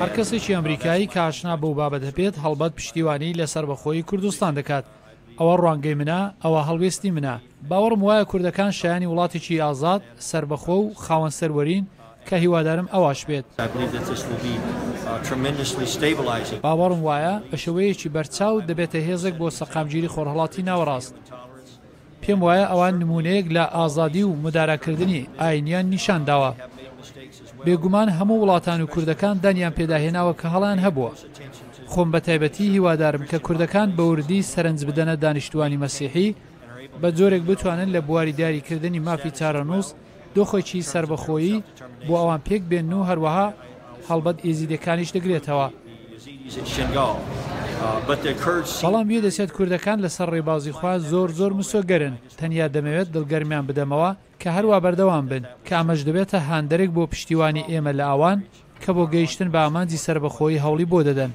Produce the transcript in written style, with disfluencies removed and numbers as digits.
هەر کەسێکی ئەمریکایی کە ئاشنا بەو بابەتە بێت هەڵبەت پشتیوانی لە سەربەخۆیی کوردستان دەکات. ئەوە ڕوانگەی منە، ئەوە هەڵوێستی منە. باوەڕم وایە کوردەکان شایانی وڵاتێکی ئازاد، سەربەخۆ و خاوەن سەروەرین کە هیوادارم ئەواش بێت. باوەڕم وایە بە شێوەیەکی بەرچاو دەبێتە هێزێک بۆ سەقامگیری خۆرهەڵاتی ناوەڕاست. پێم وایە ئەوان نموونەیەک لە ئازادی و مداراکردنی ئاینیان نیشان داوە. بێگومان هەموو وڵاتان و کوردەکان دانیان پێدا هێناوە کە هەڵەیان هەبووە. خۆم بە تایبەتی هیوادارم کە کوردەکان بە وردی سەرنج بدەنە دانیشتووانی مەسیحی بە جۆرێک بتوانن لە بواری دیاریکردنی مافی چارەنووس دۆخێکی سەربەخۆیی بۆ ئەوان پێک بێنن و هەروەها هەڵبەت ئێزیدەکانیش دەگرێتەوە. بەڵام وێدەچێت کوردەکان لەسەر ڕێبازی خۆیان زۆر زۆر مسۆگەرن، تەنیا دەمەوێت دڵگەرمیان بدەمەوە کە هەروا بەردەوام بن، کە ئەمەش دەبێتە هاندەرێک بۆ پشتیوانی ئێمە لە ئەوان کە بۆ گەیشتن بە ئامانجی سەربەخۆیی هەوڵی بۆ دەدەن.